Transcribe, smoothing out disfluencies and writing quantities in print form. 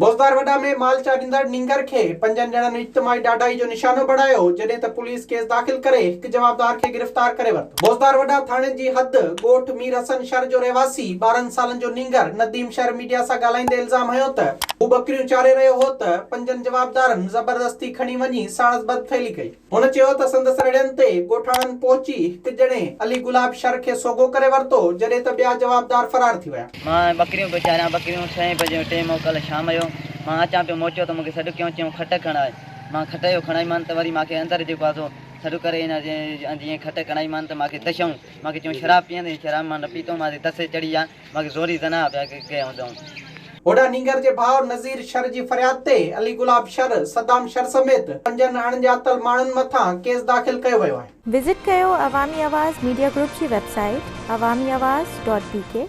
بوزدار وڏا ۾ مال چاريندڙ نينگر کي پنجن ڄڻن اجتماعي ڏاڍائي جو نشانو بڻايو، جڏهن ته پوليس ڪيس داخل ڪري هڪ جوابدار کي گرفتار ڪري ورتو. بوزدار وڏا ٿاڻي جي حد ڳوٺ مير حسن شر جو رهواسي 12 سالن جو نينگر نديم شر ميڊيا سان ڳالهائيندي الزام هنيو ته هو ٻڪريون چاري رهيو هو ته پنجن جوابدارن زبردستي کڻي وڃي ساڻس بدفعلي ڪئي. هن چيو ته سندس رڙين تي ڳوٺاڻن پهچي هڪ ڄڻي علي گلاب شر کي سوگهو ڪري ورتو، جڏهن ته ٻيا جوابدار فرار ٿي ويا. مان ٻڪريون پيو چاريان، ٻڪريون ڇهين بجي جو ٽيم هو ڪلهه شام جو، مان اچان پيو موچو ته مونکي سڏ ڪيون چيون کٽ کڻاء، مان کٽ جو کڻائي مان ته وري مانکي اندر جيڪو آ سو سڏ ڪري ان جيئن کٽ کڻائي مان ته مانکي دشئون، مانکي چيون شراب پيئندين، شراب مان نه پيتو مان دسي چڙهي آ. مانکي زوري زنا پيا ڪيائون تون. هوڏانهن نينگر جي ڀاء نذير شر جي فرياد تي علي گلاب شر، صدام شر سميت پنجن اڻڄاتل ماڻهن مٿان ڪيس داخل ڪيو ويو آهي. وزٽ ڪيو عوامي آواز ميڊيا گروپ جي website Awami Awaz dot B K.